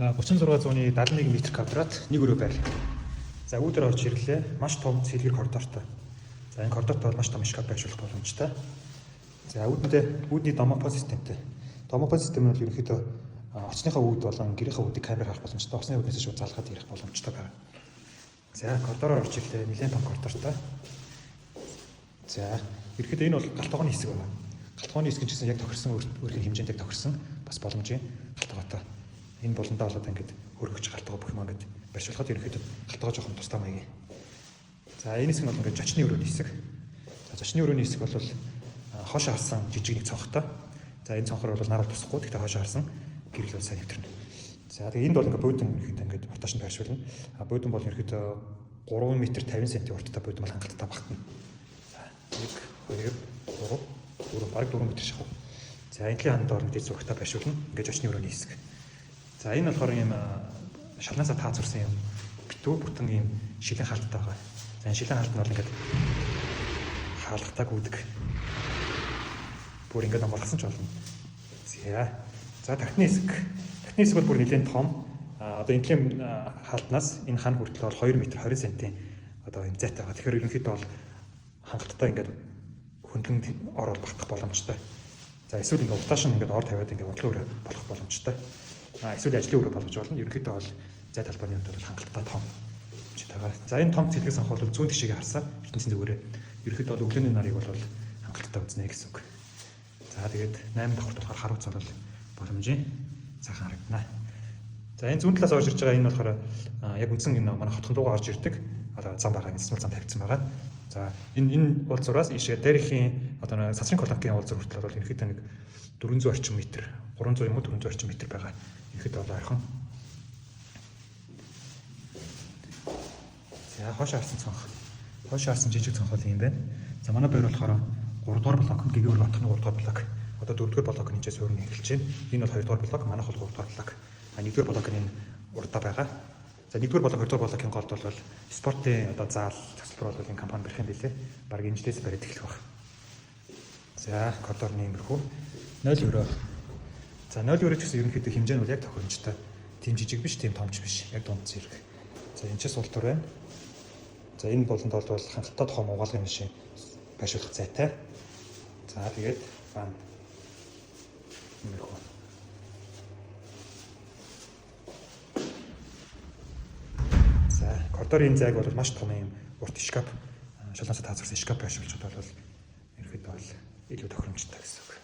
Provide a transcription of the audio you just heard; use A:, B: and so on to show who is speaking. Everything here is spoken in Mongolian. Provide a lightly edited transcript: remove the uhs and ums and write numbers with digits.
A: За 36.71 м квадрат нэг өрөө байр. За үүдээр орж ирлээ. Маш том цэлгэр коридортой. За энэ коридорт бол маш том шкаф байршуулах боломжтой. За үүдэндээ үүдний домофон системтэй. Домофон систем нь бол ерөнхийдөө очныхоо үүд болон гэрийнхээ үүдийг камер харах боломжтой. Очны үүднээс шууд залгаад ирэх боломжтой байна. За коридороор орж ирлээ. Нэлээд том коридортой. За ерөнхийдөө энэ бол галт тогооны хэсэг байна. Галт тогооны хэсэг нь ч гэсэн яг тохирсон өөрхийн хэмжээнд яг тохирсон бас боломжийн галт тогоотой. Энэ буландаа болоод ингээд хөргөч галт тогоо бүх юм ингээд барьшуулахад ерөнхийдөө галт тогоо жоохон тусдаа маягийн. За энэ хэсэг нь бол ингээд зочны өрөөний хэсэг. За зочны өрөөний хэсэг бол хоошоо харсан жижиг нэг цонхтой. За энэ цонхоор бол нар бол тусахгүй. Гэхдээ хоошоо харсан гэрэл бол сайн нэвтэрнэ. За тэгээ энд бол ингээд буудан ерөнхийдөө ингээд уртааш нь байршуулна. А буудан бол ерөнхийдөө 3 м 50 см урттай буудан бол хангалттай багтана. За 1 2 3 4 бараг 4 м шахав. За энэ талын ханд орно дэд зурагтай байршуулна. Ингээд зочны өрөөний хэсэг. За энэ болохоор ийм шалнаасаа таацурсан юм битүү бүтэн ийм шилэн хаалттай байгаа. За энэ шилэн хаалт нь бол ингээд хаалгатай гүдэг. Бүр ингээд намгалсан ч болно. За. За тагтны хэсэг. Тагтны хэсэг бол бүр нэлээд том. Одоо энэ талын хаалтнаас энэ хан хүртэл бол 2 м 20 см одоо юм зайтай байгаа. Тэгэхээр ерөнхийдөө бол хангалттай ингээд хөндлөн орол багтах боломжтой. За эсвэл ингээд уртааш нь ингээд ор тавиад ингээд бодлого өрөө болох боломжтой. Эсвэл ажлын өрөө болгож болно. Ерөнхийдөө бол зай талбайны хувьд бол хангалттай том хэмжээтэй байгаа. За энэ том цэлэг санх бол зүүн тишээгээ харсан ертөнцийн зүгээрээ ерөнхийдөө бол өглөөний нарыг бол хангалттай үзнэ гэсэн үг. За тэгээд 8 давхарт болохоор харууц бол боломжийн сайхан харагдана. За энэ зүүн талаас орж ирж байгаа энэ болохоор яг үндсэн энэ манай хотхон дуугаа орж ирдэг. Одоо зам байгаа, энэ зам тавигдсан байгаа. За энэ уулзуураас ийшээ дээрхийн одоо сацрын колонкийн уулзуур хүртэл бол ерөнхийдөө нэг 400 орчим метр, 300 юм уу 400 орчим метр байгаа. Ерөнхийдөө бол ойрхон. За хойш харсан цонх. Хойш харсан жижиг цонх бол юм байна. За манай байр болохоор 3 дугаар блок, гэгэвэр отхны 3 дугаар блок. Одоо 4 дугаар блок нь энэ суурин эхэлж байна. Энэ бол 2 дугаар блок, манайх бол 3 дугаар блок. А 1 дугаар блок нь энэ урдаа байгаа. За 1 дугаар блок, 2 дугаар блокийн голд бол спортын одоо заал, цогцлбор бол энэ компани барих юм билээ. Бараг энэ жилээс бариад эхлэх баг. За коридорны иймэрхүү 0 өрөө. За 0 өрөө ч гэсэн ерөнхийдөө хэмжээ нь бол яг тохиромжтой. Тийм жижиг биш, тийм томч биш. Яг дунд зэрэг. За энэ ч сул тур байна. За энэ болонд бол хангалттай том угаалгын машин байршуулах зайтай. За тэгээд ван иймэрхүү. За коридорын зайг бол маш том юм урт шкаф, шалаасаа таацарсан шкаф байршуулчихад бол ерөнхийдөө бол илүү тохиромжтой гэсэн үг.